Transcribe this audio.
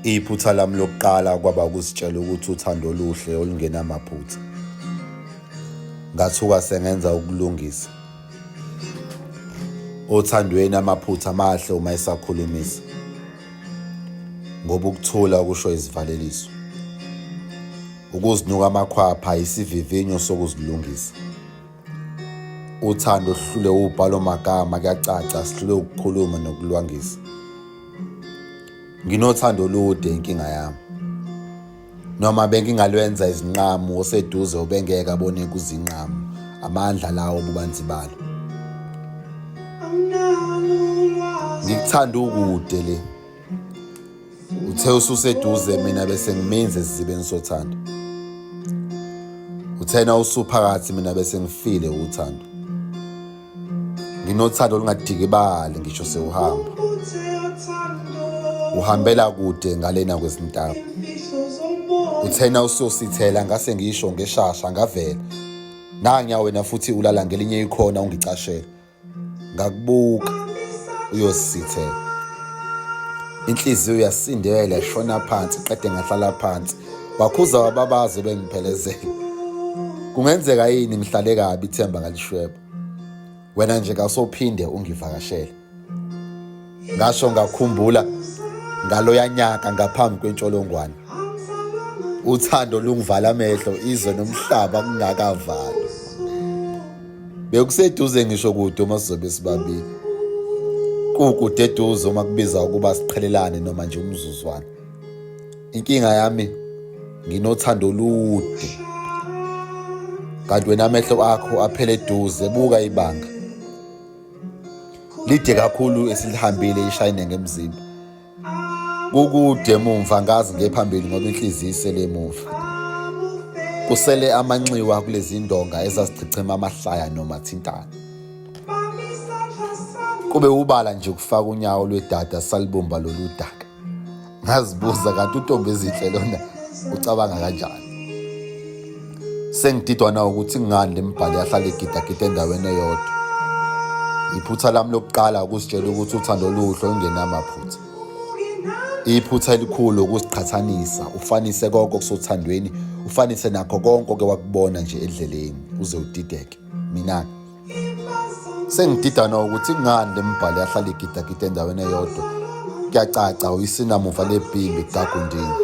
Iphutha lami lokuqala kwaba ukuzitshela ukuthi uthando oluhle olungenamaphutha. Ngathuka sengenza ukulungisa. Othandweni amaphutha mahle uma esakhulumisa. Ngoba ukuthula kusho izivaleliso. Ukuzinuka amakhwapha isivivinyo sokuzilungisa. Uthando sihlule ubhalo magama kuyacaca sihlule ukukhuluma nokulwangisa. Nginothando olude inkinga yami. Noma bengingalwenza izinqamu oseduze ubengeke abone kuzinqamu amandla lawo ububanzi balo. Ngikuthanda ukude le. Uthe ususeduze mina bese ngiminze esizibeni sothando. Uthena usuphakathi mina bese ngifile uthando. Nginothando olungadikibali ngisho sewuhamba. Uhambela kude ngalena kwezintaba. Uthena usosithela ngase ngisho ngeshasha ngavela. Nanya wena futhi ulala ngelinye ikhona ungicashela. Ngakubuka uyosithela. Inhliziyo yasindela yashona phansi qede ngahlala phansi. Wakhuza wababaza bengiphelezela. Kungenzeka yini ngihlale kabi ithemba ngalishweba. Wena nje kawusophinde ungivakashele. Ngasho ngakhumbula ngaloya nyaka ngaphambi kwentsholongwane. Uthando lungivala amehlo izwe nomhlaba kungakavalwa. Bekuseduze ngisho kude uma sizobe sibabili. Kukude eduze uma kubiza ukuba siqhelelane noma nje umzuzwana. Inkinga yami nginothando olude. Kanti wena amehlo akho aphele eduze buka ibanga. Lide kakhulu esilihambile ishayine ngemzimba. Kukude emumva ngazi ngephambili ngoba inhliziyo isele emuva. Kusele amanxiwa kulezi ndonga ezazichichima amahlaya noma thintana. Kube ubala nje ukufaka unyawo lwedada salibumba lolu daka. Ngazibuza kanti untombi ezinhle lona ucabanga kanjani? Sengididwa na ukuthi kungani le mibhalo yahlala igidagida endaweni eyodwa. Iphutha lami lokuqala ukuzitshela ukuthi uthando luhle olungenamaphutha. Iphutha elikhulu ukuziqhathanisa, ufanise konke okusothandweni, ufanise nakho konke oke wakubona nje endleleni uze udideke. Mina sengididana ukuthi kungani le mibhalo yahlala igidagida endaweni eyodwa. Kuyacaca uyisinamuva lebhimbi kagundini.